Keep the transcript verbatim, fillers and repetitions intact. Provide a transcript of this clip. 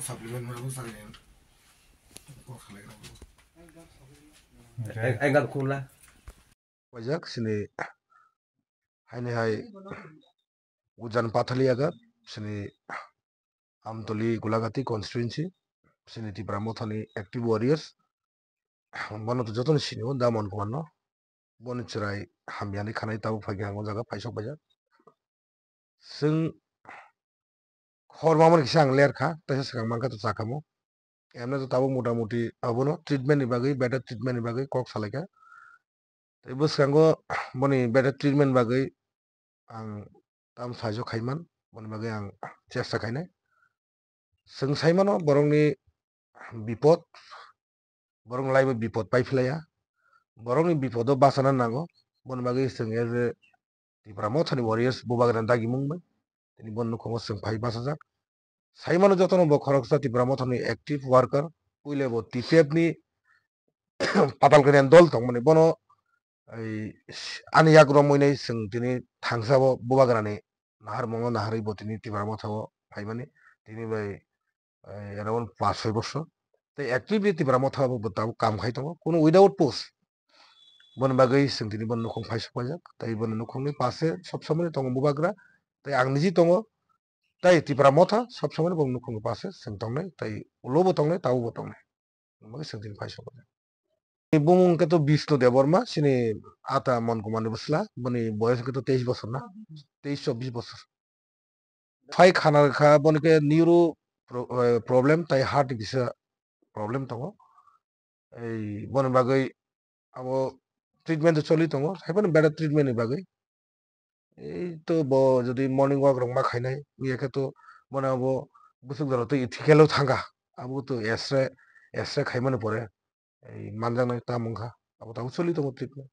Supplement mano sakni kok salai rok. Eng-, enggal khula. Pajak sini haini hai Ujan Pathaliaga sini Amtoli Gulagati constituency sini Tipra Mothani active warriors. Bono to jotono sinio da Mon Kumar no. Boni chwrai hamyani khanai tabuk phai khe ang o jaga paisok paijak. Chwng khor mamani kisa ang ler kha, teisa swkang mankha to chakamo. Emne to tabuk mota moti abono treatment ni bagwi, better treatment ni bagwi kok salaikha. Tei bwskango boni better treatment bagwi ang tam saijo khaiman, boni bagwi ang chesta khainai. Chwng saimano borokni bipod, borok laibo bipod paiphlaiya. Borokni bipodo bachana nango, boni bagwi chwng as a Tipra Mothani warriors bubagrani dagimung bai tini bo nukhungo chwng phai bachajak. Saimano jotono bo khoroksa Tipra Mothani active worker, puila bo T P F ni patal kanya dol tongmani bono ani yak romwi nai chwng tini thangsa bo bubagrani naharmungo naharwi bo tini Tipra Mothao phaimani tini bai around pash soi bosor. Tei actively Tipra Motha bo tabuk kam khai tongo, kuno without post. Boni bagwi chwng tini bono nukhung phai sokpaijak, tei boni nukhungni pase sob somoi tongo bubagra, tei ang niji tongo, tei Tipra Motha sob somoi boni nukhungni pase chwng tongnai, tei ulo bo tongnai, tabuk bo tongnai. Boni bagwi chwng tini phai sokpaijak. Bini bumung khe to Bishnu Debbarma, chini ata Mon Kumarni bwsla, boni boyos khe to teis bosor na, teis chobbish bosor. Phai khana kha boni khe neuro pro-, eh, problem tai heart ni kisa problem tongo. Ei boni bagwi abo treatment to choli tongo, hai phano better treatment ni bagwi. Ei to bo jodi morning walk rok ma khainai, wngya khe to bono abo bwswk jora twi ithikelo thangkha. Abo to X-ray, X-ray khaimani pore ei manjaknai tam wngkha. Abo tabuk choli tongo treatment.